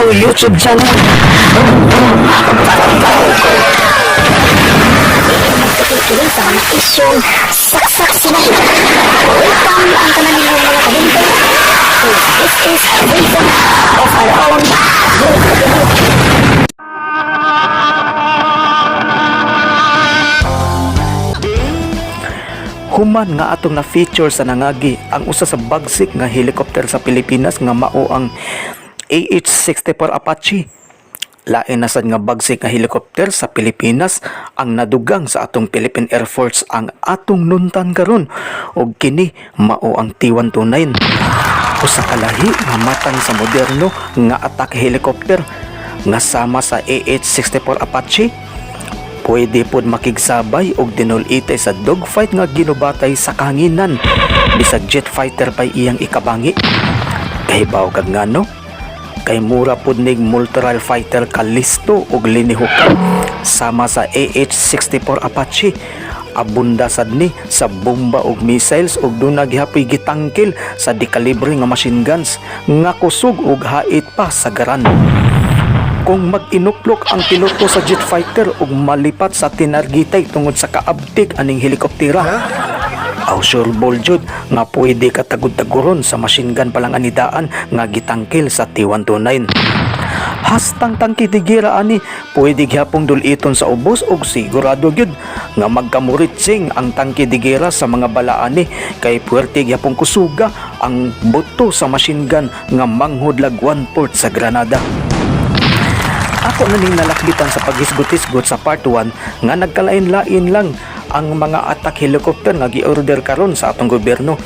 Kaso YouTube channel. Nagkakilkilin sa mga isyong saksak sinabi. Welcome ang tanan ninyong mga kabinte. This is a rhythm of our own. Human nga atong na-feature sa nangagi ang usa sa bagsik nga helicopter sa Pilipinas nga mao ang AH-64 Apache. Lain na sad nga bagsik nga helicopter sa Pilipinas ang nadugang sa atong Philippine Air Force ang atong nuntan karon, og kini mao ang T-129. Usa ka lahi nga matang sa moderno nga attack helicopter nga sama sa AH-64 Apache, pwede pod makigsabay og dinul-itay sa dogfight nga ginubatay sa kahanginan, bisag jet fighter pay iyang ikabangi. Kahibaw kag ngano? Kay mura pod nig multiple fighter kalisto og linihukan sama sa AH-64 Apache. Abunda sad ni sa bomba og missiles ug duna gihapoy gitangkil sa dekalibre nga machine guns nga kusog og hait pa sa garan. Kung mag-inuplok ang piloto sa jet fighter ug malipat sa tinargitay tungod sa kaabtik aning helikoptera, aw sure ball jud nga pwede ka tagud-taguron sa machine gun pa lang anidaan nga gitangkil sa T-129. Hastang tangke de gera ani pwede gihapong duliton sa ubos ug sigurado gyud nga magkamuritsing ang tangke de gera sa mga bala ani kay puwerte gihapong kusuga ang buto sa machine gun nga manghod lag 1/4 sa granada. Ako na ning nalakbitan sa paghisgot-hisgot sa part 1 nga nagkalain-lain lang ang mga attack helicopter nga gi-order karon sa atong gobyerno.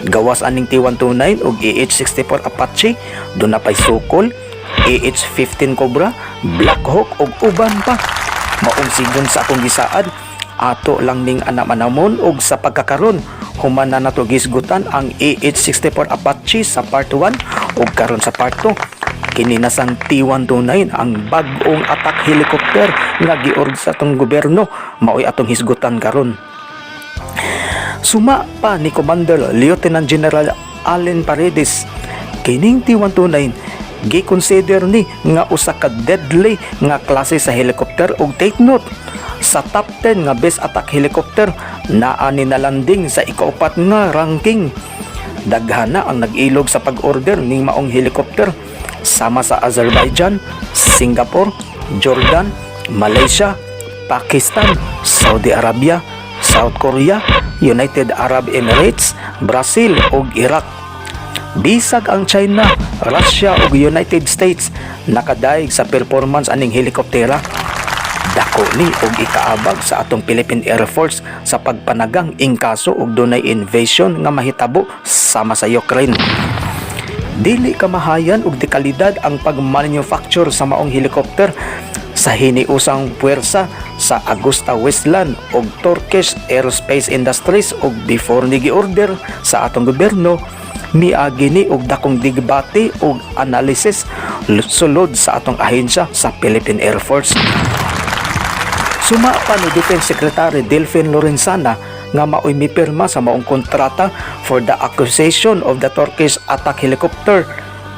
Gawas aning T-129 ug AH-64 Apache, duna pay Sokol, AH-15 Cobra, Black Hawk ug uban pa. Maong sigon sa akong gisaad, ato lang ning anam-anamon og sa pagkakaron human na nato gisgutan ang AH-64 Apache sa part 1 ug karon sa part 2 kini na sang T-129, ang bag-ong attack helicopter nga giorder sa atong gobyerno, maoy atong hisgutan karon. Suma pa ni Commander Lieutenant General Allen Paredes, kining T-129 gi-consider ni nga usa ka deadly nga klase sa helicopter ug take note, sa top 10 nga best attack helicopter naa ni nalanding sa ikaupat nga ranking. Daghan na ang nag-ilog sa pag-order ning maong helicopter sama sa Azerbaijan, Singapore, Jordan, Malaysia, Pakistan, Saudi Arabia, South Korea, United Arab Emirates, Brazil ug Iraq. Bisag ang China, Russia ug United States nakadaig sa performance aning helikoptera. Dako ni og ikaabag sa atong Philippine Air Force sa pagpanagang in kaso og dunay invasion nga mahitabo sama sa Ukraine. Dili kamahayan ug dekalidad ang pag-manufacture sa maong helicopter sa hiniusang puwersa sa Agusta Westland ug Turkish Aerospace Industries, ug before ni gi-order sa atong gobyerno, miagi ni og dakong debate ug analysis sulod sa atong ahensya sa Philippine Air Force. Suma pa ni Defense Secretary Delfin Lorenzana nga maoy mipirma sa maong kontrata for the acquisition of the Turkish attack helicopter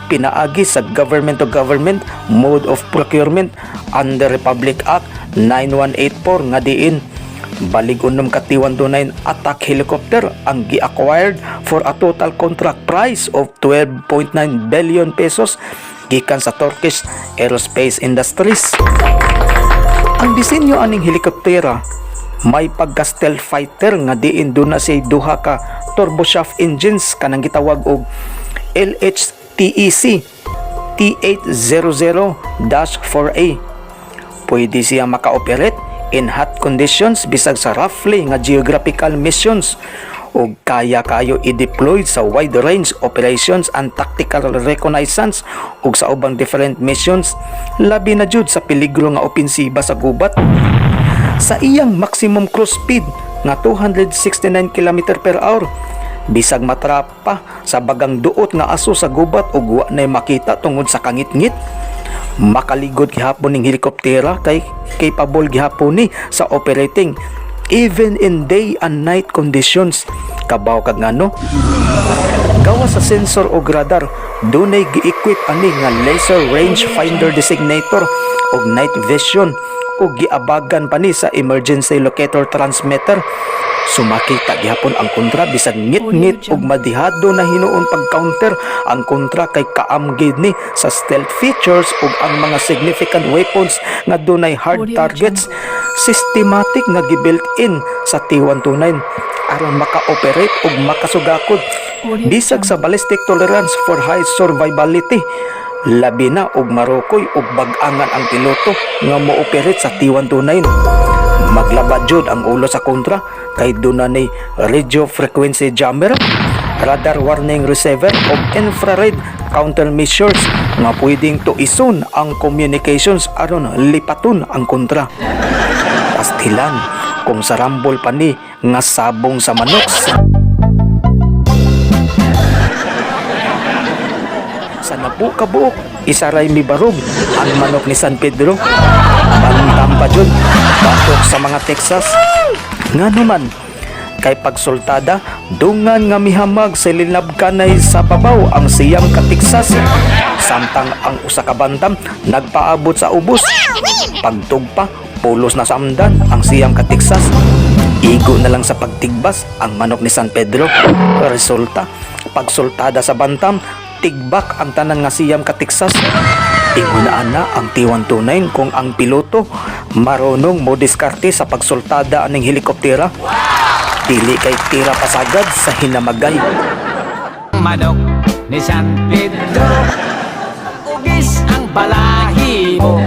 pinaagi sa government to government mode of procurement under Republic Act 9184 nga diin balig unom ka T-129 attack helicopter ang gi-acquired for a total contract price of 12.9 billion pesos gikan sa Turkish Aerospace Industries. Ang disenyo aning helikoptera may pagka-stealth fighter nga diin duna siya duha ka turboshaft engines kanang gitawag og LHTEC T800-4A. Pwede siya maka-operate in hot conditions bisag sa roughly nga geographical missions ug kaya kayo i-deploy sa wide range operations and tactical reconnaissance ug sa ubang different missions, labi na jud sa peligro nga opensiba sa gubat. Sa iyang maximum cruise speed nga 269 km per hour, bisag matrapa sa bagang duot nga aso sa gubat ug wa nay makita tungod sa kangitngit, makaligod gihapon ning helikoptera kay capable gihapon ni sa operating even in day and night conditions. Kabaw kag ngano? Gawa sa sensor o radar Dunay gi-equip ani nga laser range finder designator ug night vision ug giabagan pa ni sa emergency locator transmitter. Sumakita gihapon ang kontra bisag ngit-ngit ug madihado na hinuon pag-counter ang kontra kay kaamgid ni sa stealth features ug ang mga significant weapons nga dunay hard Audio targets systematic nga gi-built in sa T129 aron maka-operate ug makasugakod Audio bisag sa Jungle. Ballistic tolerance for high survivability, labi na og marukoy ug bag-angan ang piloto nga mo-operate sa T129. Maglaba jud ang ulo sa kontra kay duna ni radio frequency jammer, radar warning receiver ug infrared countermeasures nga pwedeng tuison ang communications aron lipaton ang kontra. Pastilan kung sa rambol pa ni nga sabong sa manok sa napu ka buok, isaray mibarog ang manok ni San Pedro. Bantam pa jud batok sa mga Texas. Ngano man kay pagsultada, dungan nga mihamag sa linabkanay sa babaw ang siyam ka Texas samtang ang usa ka bantam nagpaabot sa ubos. Pagtugpa, pulos na samdan ang siyam ka Texas. Igo na lang sa pagtigbas ang manok ni San Pedro. Resulta, pagsultada sa bantam, tigbak ang tanan nga siyam ka Texas. Ingunaan na ang T129 kung ang piloto marunong mo diskarte sa pagsultada aning helikoptera. Dili kay tira pasagad sa hinamagay. Manok ni San Pedro, ugis ang balahibo.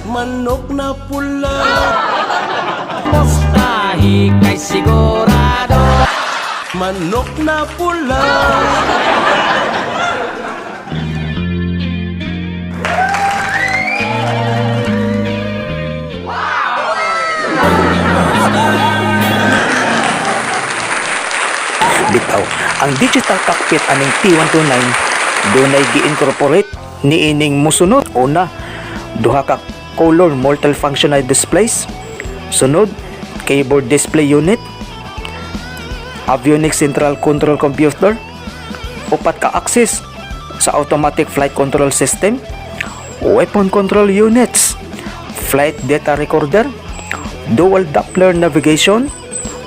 Manok na pula. Postahi kay sigurado. Manok na pula. Bitaw, ang digital cockpit aning T129 dunay gi-incorporate niining musunod. Una, duha ka color multifunctional displays. Sunod, keyboard display unit, avionics central control computer, upat ka axis sa automatic flight control system, weapon control units, flight data recorder, dual Doppler navigation,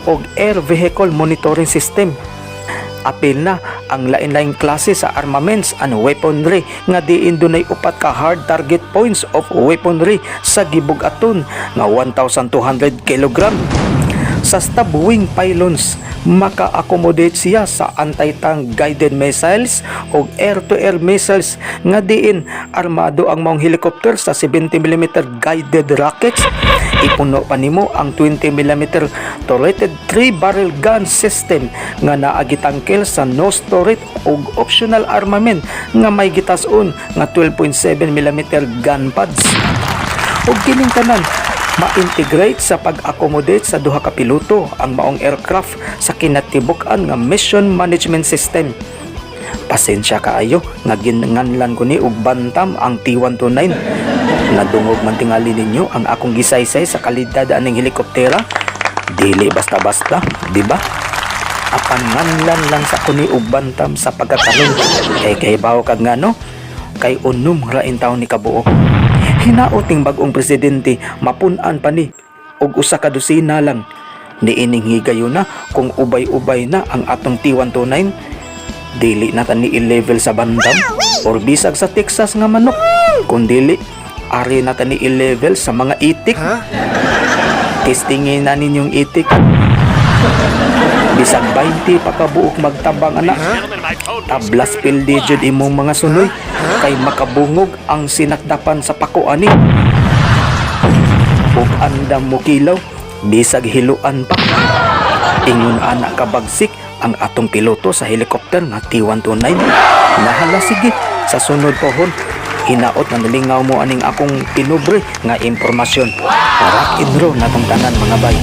ug air vehicle monitoring system. Apil na ang lain-laing klase sa armaments and weaponry nga diin dunay upat ka hard target points of weaponry sa gibug-aton nga 1,200 kilogram. Sa stab wing pylons, maka-accommodate siya sa anti-tank guided missiles o air-to-air missiles nga diin armado ang maong helicopter sa 70 mm guided rockets. Ipuno pa nimo ang 20 mm turreted 3-barrel gun system nga naa gitangkil sa nose turret ug optional armament nga may gitas-on nga 12.7 mm gun pods. Ug kining tanan ma-integrate sa pag-accommodate sa duha ka piloto ang maong aircraft sa kinatibuk-an nga mission management system. Pasensya kaayo nga ginanlan ko ni og bantam ang T129. Nadungog man tingali ninyo ang akong gisaysay sa kalidad aning helikoptera. Dili basta-basta, di ba? Apan nganlan lang sa kuni og bantam sa pagkakaroon. Kay kahibaw kag ngano, kay unom ra taon ni kabuok. Hinaot ning bag-ong presidente mapun-an pa ni og usa ka dosena lang. Niining higayuna, kung ubay-ubay na ang atong T129, dili na ta ni i-level sa bantam or bisag sa Texas nga manok, kundili ari na ta ni i-level sa mga itik. Testingin na ninyong itik. Bisag 20 pa kabuok magtabang ana, tablas pildi jud imong mga sunoy kay makabungog ang sinakdapan sa pako ani ug andam mo kilaw bisag hiluan pa. Ingon ana kabagsik ang atong piloto sa helicopter nga T129. Nahala, sige, sa sunod pohon. Hinaot na nalingaw mo aning akong pinubre nga impormasyon. Rock and roll natong tanan, mga bay.